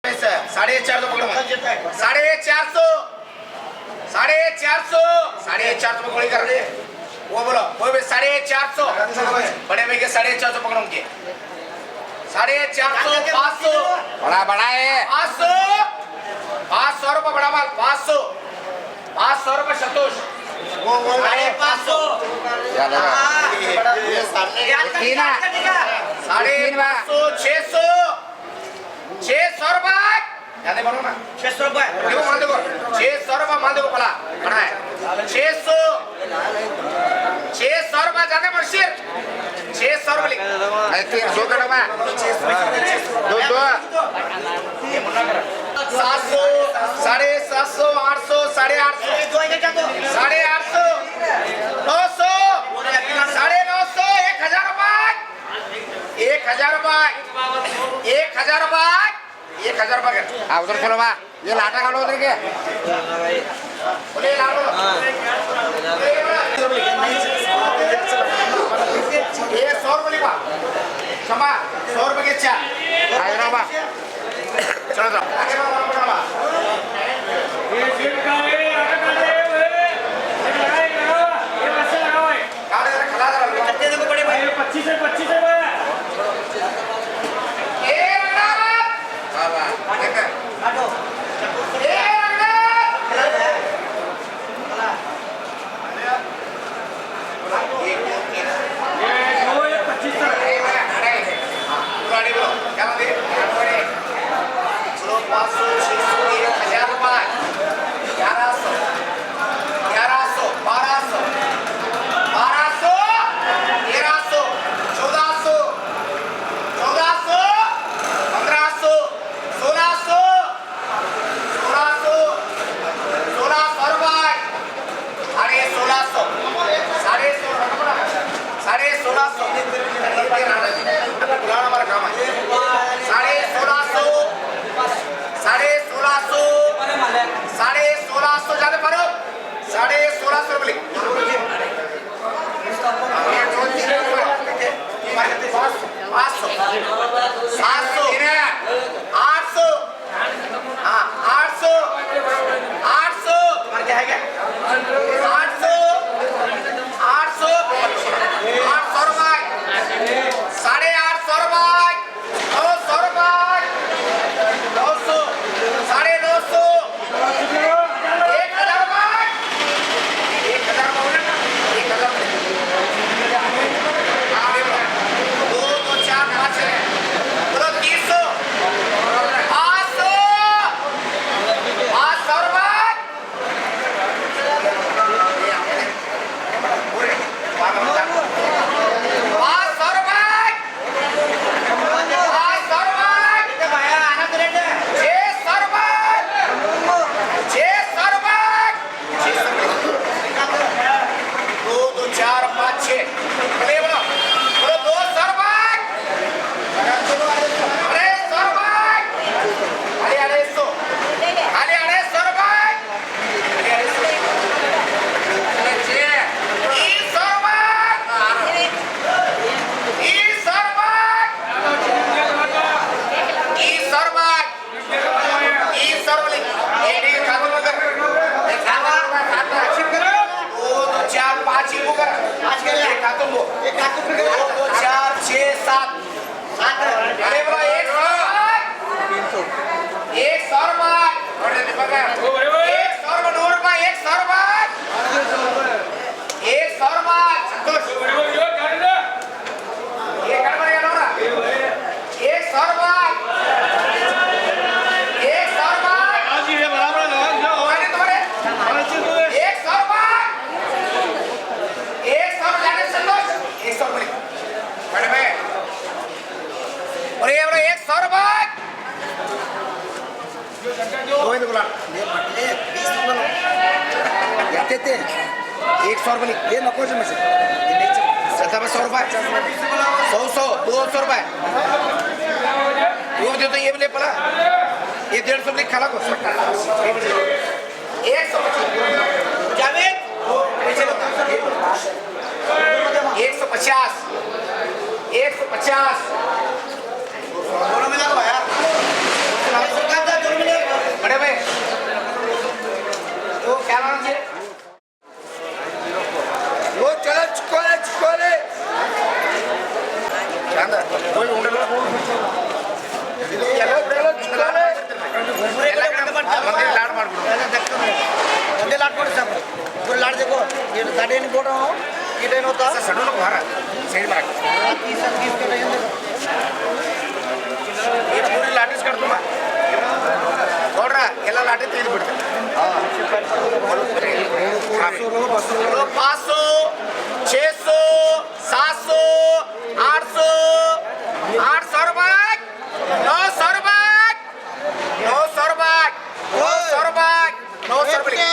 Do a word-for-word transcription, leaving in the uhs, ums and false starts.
ساڑھے چار سو پکڑو. ساڑھے چار سو. ساڑھے چار سو. ساڑھے چار سو پکڑو. وہ بولو، وہ بھی ساڑھے چار سو. بڑے بھائی کے ساڑھے چار سو پکڑو ان کے. ساڑھے چار سو، پانچ سو. بڑا، بڑا ہے. پانچ سو. پانچ سو روپے بڑا مال، پانچ سو. پانچ سو روپے ستوش. ساڑھے پانچ سو. چلو. ہاں. یہ تین ہے. ساڑھے پانچ سو، چھ سو. چھ سو روپے. زیادہ بولو نا. چھ سو روپے. دیکھو، مان دیکھو. چھ سو روپے مان دیکھو، بھلا. بڑا ہے. چھ سو. چھ سو روپے زیادہ مشیر. چھ سو روپے لکھ. اے، تین سو کرو نا. دو سو. سات سو، ساڑھے سات سو، آٹھ سو، ساڑھے آٹھ سو، ساڑھے آٹھ سو، نو سو، ساڑھے نو سو، ایک ہزار روپے، ایک ہزار روپے، ایک ہزار روپے، ایک ہزار روپے کر. ہاں، ادھر چلو با. یہ لاٹا کھا لو ادھر کے. یہ سو روپے لکھا. شما، سو روپے کے چار. آ جاؤ با. چلو جاؤ. پچیس ہے، پچیس ہے. گیارہ سو، بارہ سو، بارہ سو، تیرہ سو، چودہ سو، چودہ سو، پندرہ سو، سولہ سو، سولہ سو، سولہ سو روپے. ساڑھے سولہ سو، ساڑھے سولہ، ساڑھے سولہ سو. ساڑھے سولہ سو، ساڑھے سولہ سو، ساڑھے سولہ سو زیادہ کرو. ساڑھے سولہ سو روپے. پانچ سو، سات سو، آٹھ سو. ہاں، آٹھ سو، آٹھ سو، تمہارا کیا ہے کیا؟ آٹھ سو، آٹھ سو، آٹھ سو روپے، ساڑھے آٹھ سو روپے، نو سو روپے، نو سو، ساڑھے نو سو، ایک ہزار روپے، ایک ہزار روپے، ایک ہزار روپے. دو، دو، چار، پانچ ہے. بولو، تین سو. پانچ سو. پانچ سو روپے. پانچ سو روپے. پانچ سو روپے. چھ سو روپے. چھ سو روپے. دو، دو، چار، پانچ، چھ. بولو، بولو، دو سو روپے. اڑھائی سو روپے. اڑھائی، اڑھائی سو. اڑھائی، اڑھائی سو روپے. اڑھائی سو. تین سو روپے. تین سو روپے. تین سو روپے. تین سو روپے. ایک، ایک ہاتھ اوپر کر. ایک ہاتھ اوپر کر. ہاتھ اوپر کر. دو، دو، چار، پانچ، ایک اوپر. ایک ہاتھ اوپر. دو، دو، چار، چھ، سات. سات. ارے بھائی، ایک سو روپے. ایک سو روپے. ایک سو روپے، نو روپے، ایک سو روپے. ایک سو روپے. سنتوش. یہ گڑبڑ ہے نا؟ ایک سو روپے. ایک سو روپے. تمہارے، تمہارے. ایک سو روپے. ایک سو روپے جانے سنتوش. ایک سو روپے. بڑے بھائی. اور یہ بولو، ایک سو روپے. گووند گلال. یہ بٹلے بیس روپے لو. یا تے تے. ایک سو روپے لکھ. یہ نکو جی مجھے. یہ نہیں چل. ستا بس سو روپے. سو، سو، دو سو روپے. وہ دے تو یہ بھی لے پلا. یہ ڈیڑھ سو لکھ کھلا کو. ایک سو پچاس. جاوید. ایک سو پچاس. ایک سو پچاس. ಲಾಡ್ ಮಾಡ್ಬಿಡು. ಒಂದೇ ಲಾಡ್ ಕೊಡಿ ಸರ್. ಲಾಡ್ ತಗೋ. ಲಾಡ್ ಏನು ಕೊಡ್ರ? ಸಡನ್ ಮಾರ ಸೈಡ್ ಮಾರ. ಈ ಪೂರಿ ಲಾಟರಿ ಕಟ್ತುಮ. ನೋಡ್ರ, ಎಲ್ಲ ಲಾಟರಿ ತೆಗೆದು ಬಿಡ್ತಾರೆ. ಪಾಂಚ್ ಸೋ, ಛೇ ಸೋ, ಸಾತ್ ಸೋ, ಆಠ್ ಸೋ, ಆಠ್ ಸೋ ರೂಪಾಯಿ, ನೋ ಸೋ ರೂಪಾಯಿ, ನೋ ಸೋ ರೂಪಾಯಿ, ನೋ ಸೋ ರೂಪಾಯಿ, ನೋ ಸೋ ರೂಪಾಯಿ.